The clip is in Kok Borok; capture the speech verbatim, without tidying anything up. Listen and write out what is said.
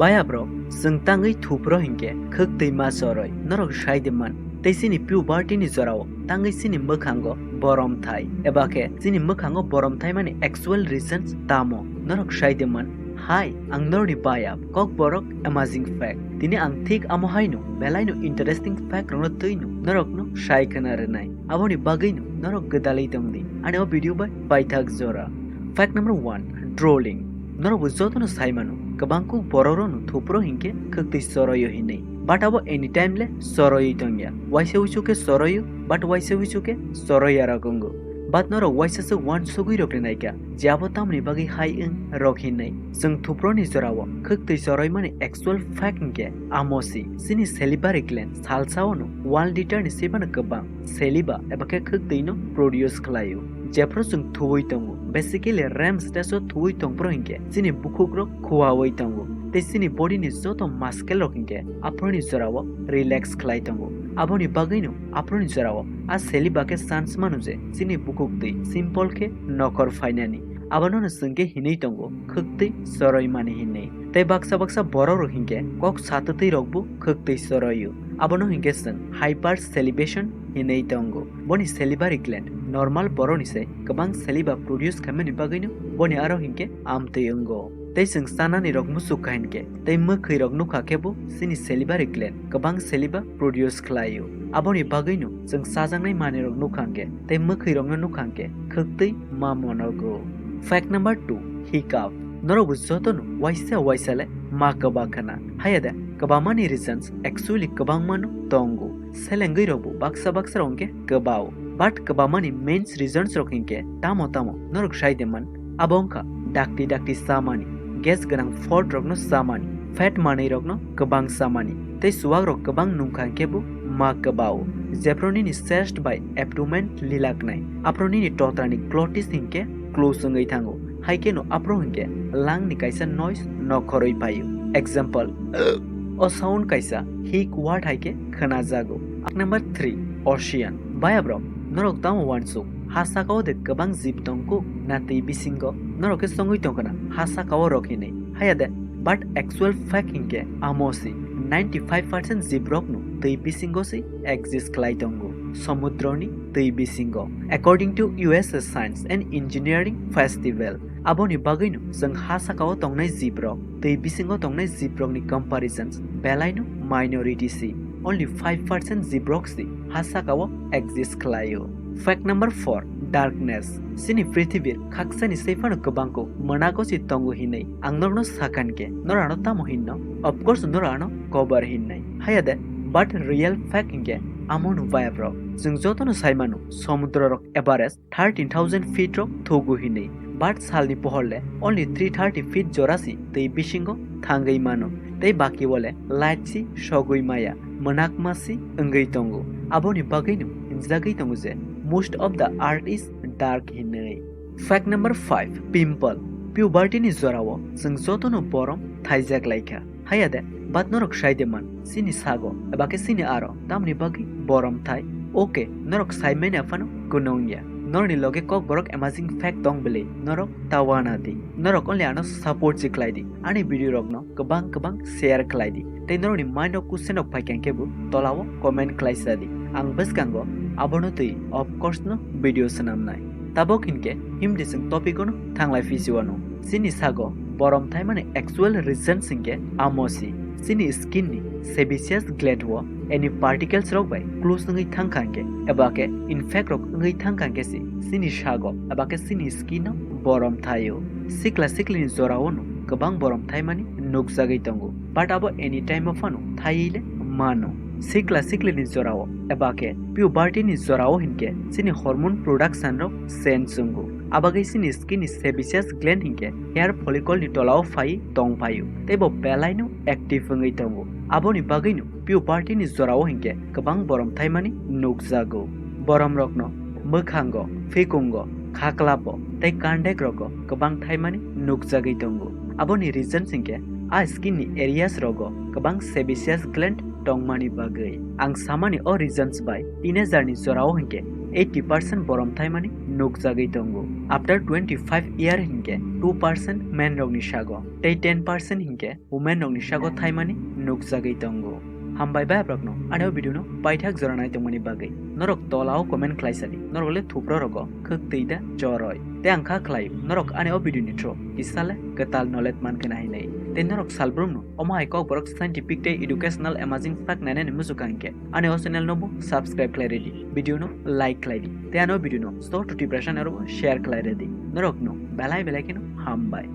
Bayap rok, chwng tangwi thupro hinkhe khwk twi ma choroi, norok sai de man. Tei chini puberty ni jorao tangwi chini mwkhango borom thai, eba khe chini mwkhango borom thai mani actual reasons tamo, norok sai de man. Hai, ang norni bayap, kok borok amazing fact. Tini ang thik amo haino, belai no interesting fact rokno twi no, norok no sai khna rwnai. Aboni bagwi no, norok gwdalwi tong di. Ani o video bai paithak jora. Fact number one, drooling. Norok bo joto no sai mano, kwbang kuk borok rok no thupro hinkhe khwk twi choroio hinwi. But abo anytime le choroiwi tongya. Waisa uisu khe choroio, but waisa uisu khe choroiya rok wngo. But norok waisa se uansugwi rok rinai kha, je abo tamoni bagwi hai wng rok hinwi. Chwng thuproni jorao khwk twi choroimani actual fact hinkhe amo si, chini salivary gland salsao no one liter ni sibano kwbang saliva eba khe khwk twi no produce khlaio. Jephru chwng thuwi tongo, basically REM stage o thuwi tongphru hinkhe chini bukhuk rok khuawi tongo. Tei chini body ni joto muscle rok hinkhe aphuruni jorao relax khlai tongo. Aboni bagwino aphuruni jorao a saliva khe chance mano je chini bukhuk twi simple khe nokhor phainani. Abono no chwng khe hinwi tongo khwk twi choroi mani hinwi. Tei baksa baksa borok rok hinkhe kok satwtwi rokbo khwk twi choroio. Abono hinkhe chwng hypersalivation hinwi tongo. Boni salivary gland normal borokni se kwbang saliva produce khaimani bagwino boni aro hinkhe amtwi wngo. Tei chwng chanani rok muchuk kha hinkhe, tei mwkhwi rok nukha khe bo chini salivary gland kwbang saliva produce khlaio. Aboni bagwino chwng chajaknai manwi rok nukha hinkhe, tei mwkhwi rokno nukha hinkhe, khwk twi ma monogo. Fact number two, hiccup. Norok bo joto no waisa waisa le ma kwba khna. Haya da, kwbangmani reasons actually kwbangma no tongo. Selengwi rok bo baksa baksa rok hinkhe kwbao. But kwbangmani main reasons rok hinkhe tamo tamo norok sai de man. Abo wngkha dakti dakti chamani, gas gwnang food rokno chamani, fat manwi rokno kwbang chamani, tei chuwak rok kwbang nungkha hinkhe bo ma kwbao. Jephru nini chest bai abdomen lilaknai, aphru nini totrani glottis hinkhe close wngwi thango, hai kheno aphru hinkhe lung ni kaisa noise nokhorwi phaio. Example, o sound kaisa hic word hai khe khwnajago. Fact number three, ocean. Bayap rok, norok tamo uansuk, ha saka o de kwbang jib tong kuk na twi bisingo? Norok khe songwi tong khna ha saka o rok hinwi. Haya de, but actual fact hinkhe amo si, ninety five percent jib rok no twi bisingo si exist khlai tongo, somudroni twi bisingo. According to U S A Science and Engineering Festival, aboni bagwino chwng ha saka o tongnai jib rok twi bisingo tongnai jib rokni comparisons belai no minority si. Only five percent jib rok si ha saka o exist khlaio. Fact number four, darkness. Chini prithibir khaksani saiphano kwbangkuk mwnago si tongo hinwi ang norokno sakha hinkhe, norano tamo hinno? Of course, norano cover hinnai. Haya de, but real fact hinkhe amo no bayap rok. Chwng jotono sai mano, somudro rok average thirteen thousand feet rok thugo hinwi. But salni pohor le only three thirty feet jora si twi bisingo thangwi mano. Tei baki o le light si sogwi maya, mwnakma si wngwi tongo. Aboni bagwino hinjagwi tongo je most of the earth is dark hinwi. Fact number five, pimple. Puberty ni jorao chwng jotono borom thaijak lai kha. Haya de, but norok sai de man, chini sago, eba khe chini aro, tamni bagwi borom thai? Okay, norok sai mani aphano kunung ya. Norni loge kok borok amazing fact tong bwlwi, norok ta wana di. Norok only ano support si khlai di. Ani video rokno kwbang kwbang share khlai di. Tei norokni mind o question rok phai kha hinkhe bo tola o comment khlai sa di. Ang bwskango abono twi of course no video swnamnai. Tabok hinkhe himdi chwng topic o no thanglai phi si wano. Chini sago borom thaimani actual reasons hinkhe amo si, chini skin ni sebaceous gland o any particles rok bai close wngwi thang kha hinkhe, eba khe infect rok wngwi thang kha hinkhe si chini sago eba khe chini skin o borom thaio. Sikla siklini jorao no kwbang borom thaimani nukjagwi tongo, but abo any time o phano thaiwi le mano. Sikla siklini jorao eba khe puberty ni jorao hinkhe chini hormone production rok change wngo. Abagwi chini skin ni sebaceous gland hinkhe hair follicle ni tolao phai tong phaio, tei bo belai no active wngwi tongo. Aboni bagwi no puberty ni jorao hinkhe kwbang borom thaimani nukjago. Borom rokno mwkhango, phikungo, khaklapo tei kandek rogo kwbang thaimani nukjagwi tongo. Aboni reasons hinkhe a skin ni areas rogo kwbang sebaceous gland tongmani bagwi. Ang samani o reasons bai teenager ni jorao hinkhe eighty percent borom thaimani nukjagwi tongo. After twenty-five year hinkhe two percent men rokni sago tei ten percent hinkhe women rokni sago thaimani nukjagwi tongo. Hambai bai abrokno ani o video no paithak jora nai tongmani bagwi. Norok tolao comment khlai sadi, norok le thupro rogo khwk twi da choroi. Tei ang kha khlai norok ani o video ni through kisa le kwtal knowledge man khna hinwi. Tei norok salbrum no omo hai kok borok scientific tei educational amazing sak nainani muchukha hinkhe ani o channel no bo subscribe khlai redi, video no like khlai di. Tei ani o video no store to Tiprasa ni oro bo share khlai redi. Norok no belai belai kheno hambai.